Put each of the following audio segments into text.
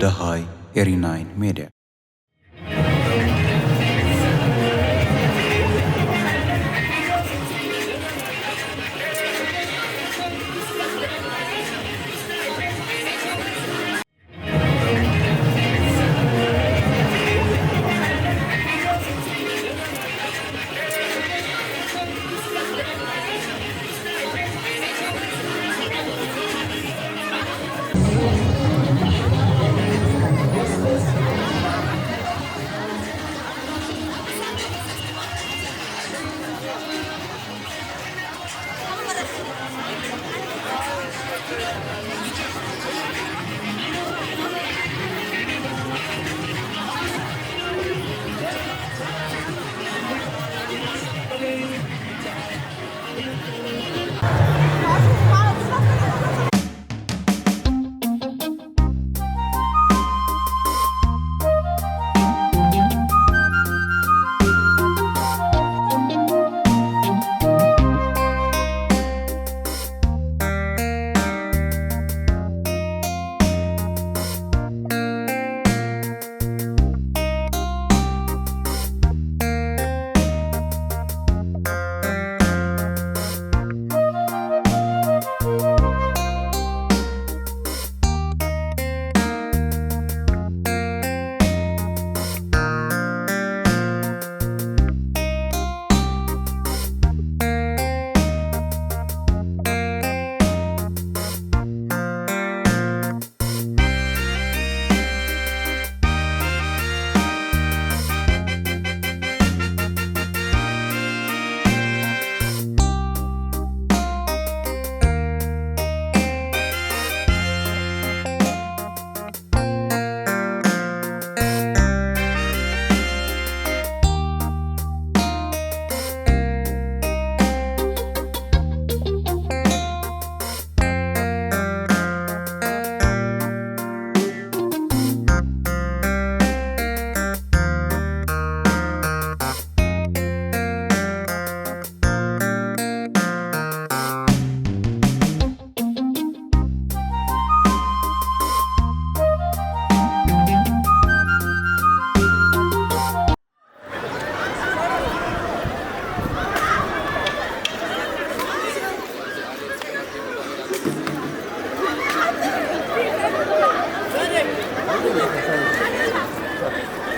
ደሃይ ኤሪ ናይን ሜድያ።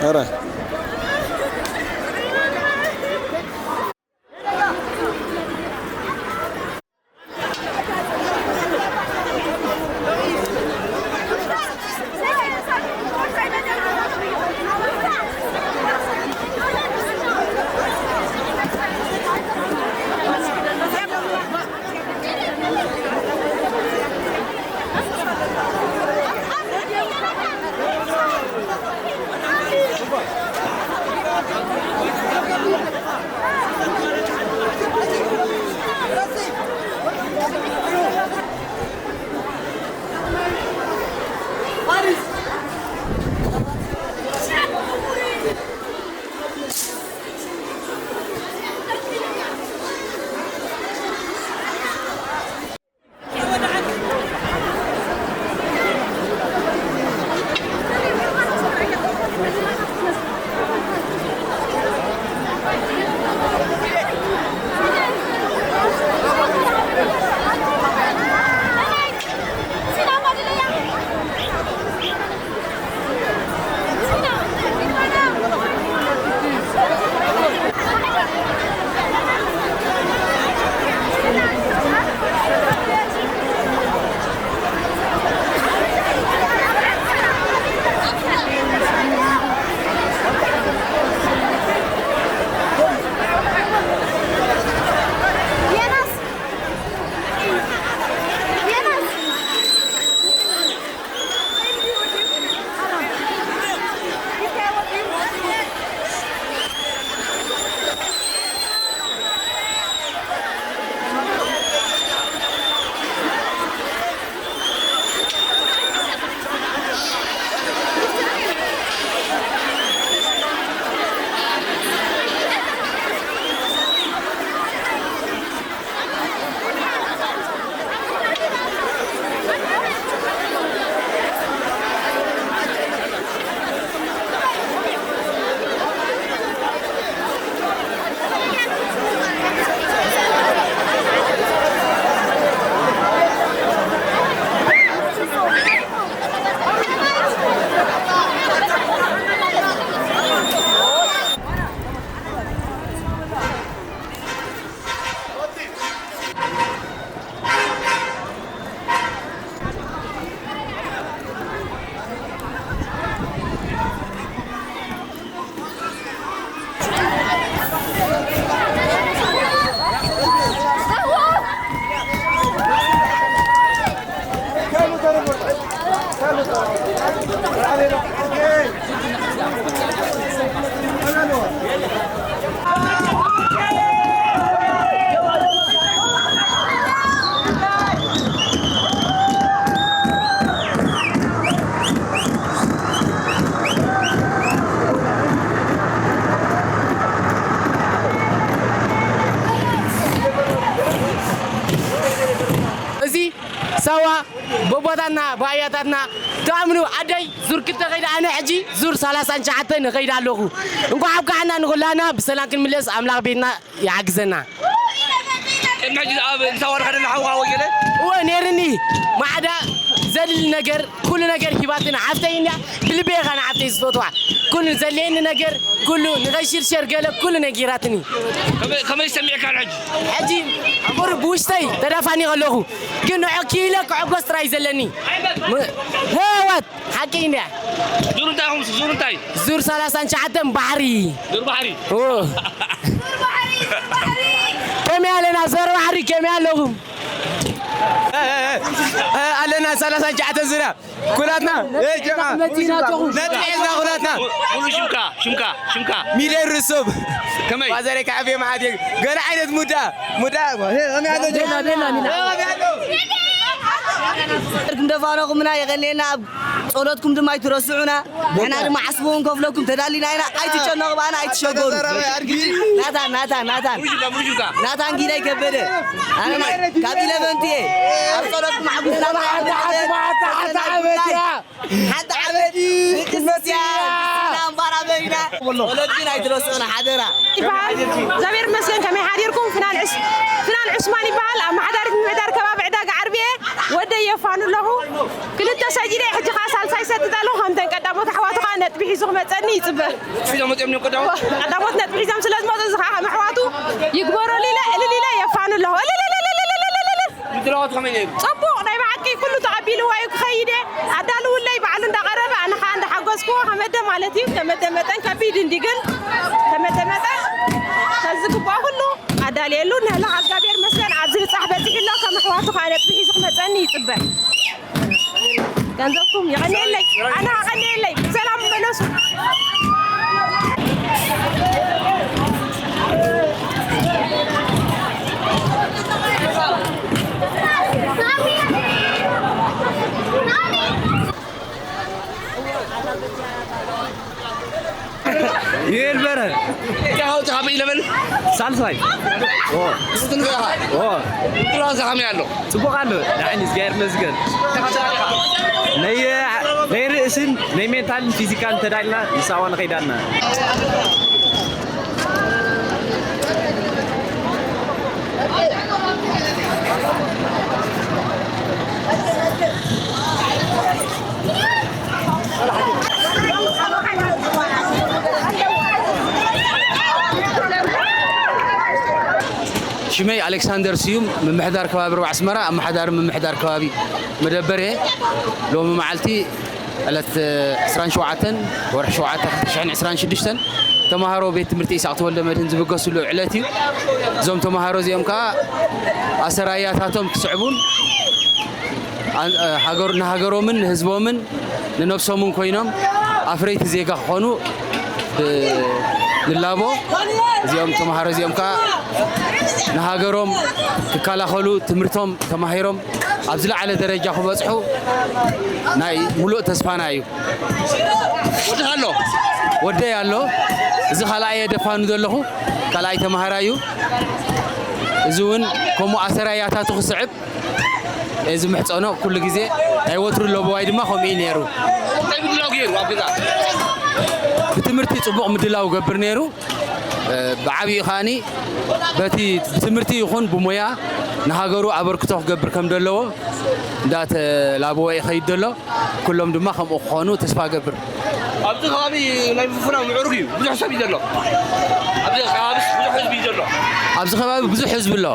ኧረ ሳዋ፣ ቦቦታትና፣ ባያታትና፣ ትኣምኑ ኣደይ ዙር ክልተ ከይዳ፣ ኣነ ሕጂ ዙር ሰላሳን ትሽዓተን እኸይድ ኣለኹ። እንኳዕ ኣብቅዓና ንኹላና ብሰላም ክንምለስ ኣምላኽ ቤትና ይሓግዘና። ቅድሚ ሕጂ ኣብ ሳዋ ንኸደና ሓውኻ ወይ ገለ? እወ፣ ነይርኒ። ማዕዳ ዘድሊ ነገር፣ ኩሉ ነገር ሂባትና። ሓፍተይ እንድያ፣ ብልበይ ኢኻ ንሓፍተይ ዝፈትዋ። ኩሉ ዘድልየኒ ነገር፣ ኩሉ ንኸይሽርሸር ገለ፣ ኩሉ ነጊራትኒ። ከመይ፣ ከመይ ሰሚዕካ ሕጂ? ሕጂ ቁሩብ ብውሽጠይ ተዳፋኒ ከለኹ፣ ግን ንዑ ክኢለ ክዕጎስ ጥራይ ዘለኒ። ም-፣ ህወት ሓቂ እንድያ። ዙር እንታይ ኢኹም? ዙር እንታይ? ዙር ሰላሳን ትሽዓተን ባሕሪ። ዙር ባሕሪ? ኦ። ከመይ ኣለና? ዞር ባሕሪ ከመይ ኣለኹም? እ፣ እ፣ እ፣ ኣለና ሰላሳን ትሽዓተን ዙርያ። ኩላትና፣ እ፣ ጀማ። ነጥቢ ሒዝና ኩላትና። ሙሉ ሽምካ፣ ሽምካ፣ ሽምካ። ሚልዮን ርሱብ። ከመይ? ዋዘረይ ካዕቤ መዓት እየ። ገለ ዓይነት ሙዳ፣ ሙዳ። እ፣ ከመይ ኣሎ? ደህና፣ ደህና፣ ሚና። እ፣ ከመይ ኣሎ? ክንደፋነኹምና የቐንየና፣ ኣብ ጸሎትኩም ድማ ኣይትረስዑና። ንሕና ድማ ዓስቡ ክንከፍለኩም ተዳሊና ኢና። ኣይትጨነቑ፣ ብኣና ኣይትሸገሩ። ናታን፣ ናታን፣ ናታን። ሙሉ ሽምካ፣ ሙሉ ሽምካ። ናታን ጊላይ ከበደ። ኣነ ናይ ካብ ኢለቨንት እየ። ኣብ ጸሎትኩም ዓጉስና። ሓንቲ ዓመት እያ። ሓንቲ ዓመት ክርስትያን፣ ክርስትና እምባራ በሪና። ጸሎት ግን ኣይትረስዑና ሓደራ። ይበሃል። እግዚኣብሔር ይመስገን። ከመይ ሓዲርኩም? ፍናን ዕስ-፣ ፍናን ዑስማን ይበሃል። ኣመሓዳሪት ምምሕዳር ከባቢ ዕዳጋ ዓርቢ እየ። ወደይ የፋኑ ኣለኹ። ክልተ ሰጊደ፣ ሕጂ ኸዓ ሳልሳይ ሰጥጥ ኣለኹ። ከምተን ቀዳሞት ኣሕዋቱ ኸዓ ነጥቢ ሒዙ ክመፀኒ ይፅበ። ሒዞም መፅኦም እዮም ቀዳሞት? ቀዳሞት ነጥቢ ሒዞም ስለ ዝመፁ፣ እዚ ኸዓ ከም ኣሕዋቱ ይግበረሉ ኢለ፣ እልል ኢለ የፋኑ ኣለኹ። እልል! ምድላዋት ከመይ ነይሩ? ጽቡቕ፣ ናይ ብሓቂ ኩሉ ተቐቢልዋ እዩ ክኸይድ እየ። ኣዳልውለይ ባዕሉ እንዳቐረበ፣ ኣነ ኸኣ እንዳሓገዝክዎ ከመደ ማለት እዩ። ከመደ መጠን ከቢድ እንዲ ግን፣ ከመደ መጠን ከዚ ግቡኣ ኩሉ ኣዳልየሉ። ንህላኽ እግዚኣብሔር ይመስገን፣ ኣብዚ ብጻሕ በጺሑ ኣሎ። ከም ኣሕዋቱ ኸኣ ነጥቢ ሒዙ ክመጸኒ ይጽበ። ገንዘብኩም የቐንየለይ፣ ኣነ ኣቐንየለይ። ብሰላም መለሱ። ይበል በረ። ያው ተካቢ ለበል። ሳልሳይ። ኦ። ስትንገራ። ኦ። ጥራዛ ከመይ ኣሎ? ጽቡቕ ኣሎ። ንዓይኒ እግዚኣብሔር ይመስገን። ናይ፣ ናይ ርእስን ናይ ሜንታልን ፊዚካልን ተዳልና ንሳዋ ንኸይዳልና። ሽመይ ኣሌክሳንደር ስዩም፣ ምምሕዳር ከባቢ ሩባ ኣስመራ፣ ኣመሓዳሪ ምምሕዳር ከባቢ መደበር እየ። ሎሚ መዓልቲ ዕለት ዕስራን ሸውዓተን ወርሒ ሸውዓተ ክልተ ሽሕን ዕስራን ሽዱሽተን ተምሃሮ ቤት ትምህርቲ ኢሳቕ ተወልደ መድህን ዝብገስሉ ዕለት እዩ። እዞም ተምሃሮ እዚኦም ከኣ ኣሰራያታቶም ክስዕቡን ኣን-፣ ሃገር-፣ ንሃገሮምን ንህዝቦምን ንነብሶምን ኮይኖም ኣፍረይቲ ዜጋ ክኾኑ ብ-፣ ንላቦ። እዚኦም ተምሃሮ እዚኦም ከኣ ንሃገሮም ክከላኸሉ ትምህርቶም ተማሂሮም ኣብ ዝለዓለ ደረጃ ክበጽሑ ናይ ሙሉእ ተስፋና እዩ። ወድኻ ኣሎ? ወደይ ኣሎ። እዚ ካልኣይ እየ ደፋኑ ዘለኹ። ካልኣይ ተምሃራይ እዩ። እዚ እውን ከምኡ ኣሰራያታቱ ክስዕብ እዚ ምሕጸኖ ኩሉ ግዜ ናይ ወትሩ ለበዋይ ድማ ከምኡ እዩ ነይሩ። እንታይ ምድላው ገይሩ ኣብ ገዛ? ብትምህርቲ ጽቡቕ ምድላው ገብር ነይሩ። እ፣ ብዓቢኡ ከኣኒ በቲ ብትምህርቲ ይኹን ብሞያ ንሃገሩ ኣበርክቶ ክገብር ከም ዘለዎ እንዳተላበወ ይኸይድ ዘሎ። ኩሎም ድማ ከምኡ ክኾኑ ተስፋ ገብር። ኣብዚ ከባቢ ናይ ምፍናው ምዕሩግ እዩ። ብዙሕ ሰብ እዩ ዘሎ። ኣብዚ ከባቢስ ብዙሕ ህዝቢ እዩ ዘሎ። ኣብዚ ከባቢ ብዙሕ ህዝቢ ኣሎ።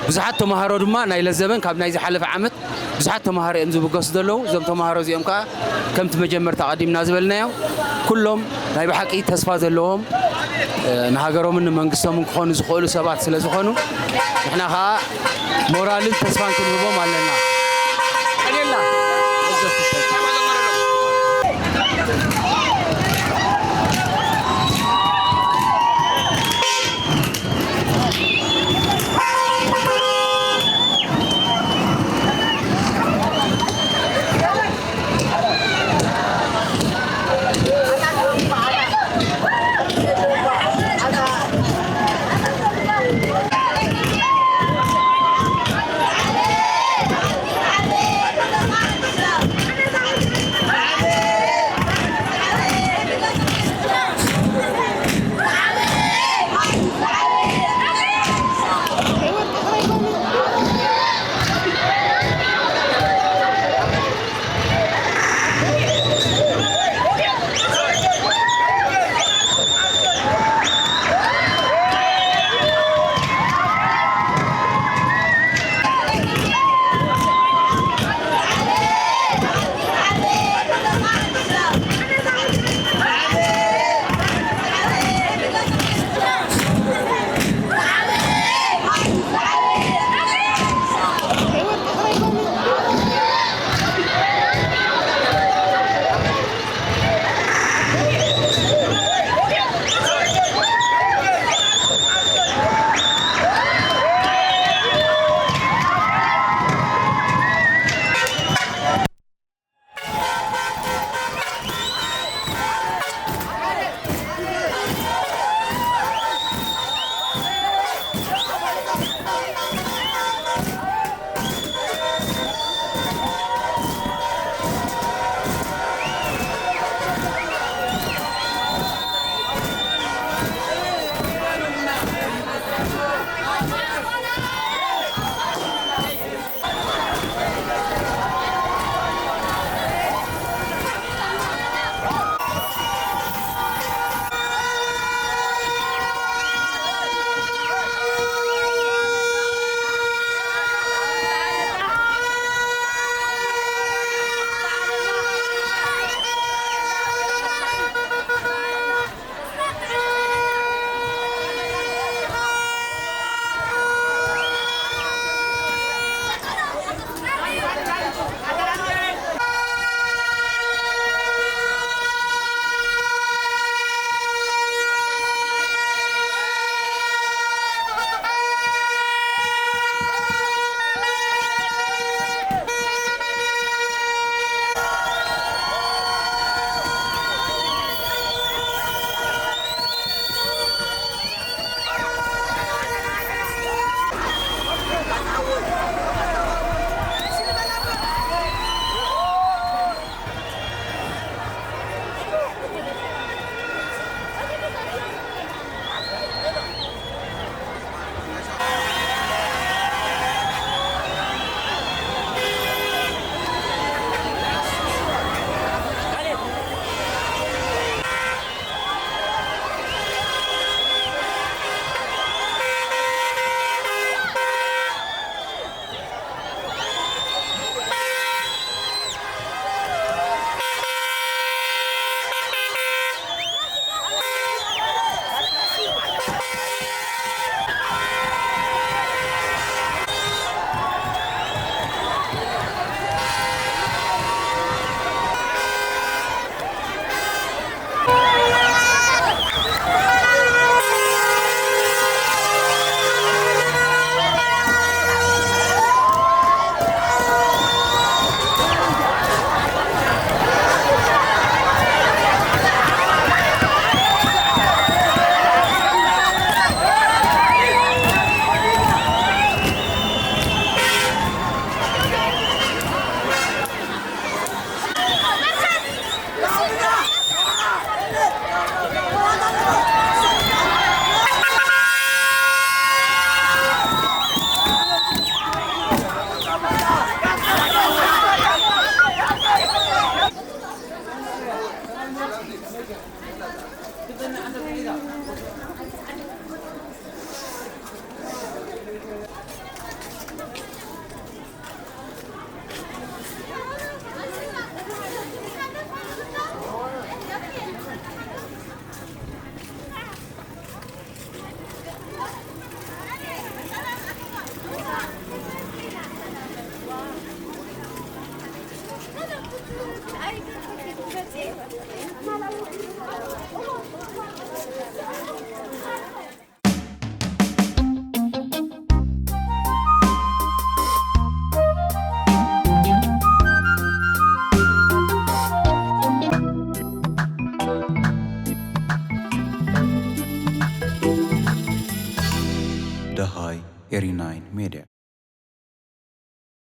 ብዙሓት ተምሃሮ ድማ ናይ ለዘበን ካብ ናይ ዝሓለፈ ዓመት ብዙሓት ተምሃሮ እዮም ዝብገሱ ዘለዉ። እዞም ተምሃሮ እዚኦም ከኣ ከምቲ መጀመርታ ቀዲምና ዝበልናዮ ኩሎም ናይ ብሓቂ ተስፋ ዘለዎም፣ እ፣ ንሃገሮምን ንመንግስቶምን ክኾኑ ዝኽእሉ ሰባት ስለ ዝኾኑ ንሕና ከኣ ሞራልን ተስፋን ክንህቦም ኣለና። ደሃይ ኤሪናይን ሜድያ።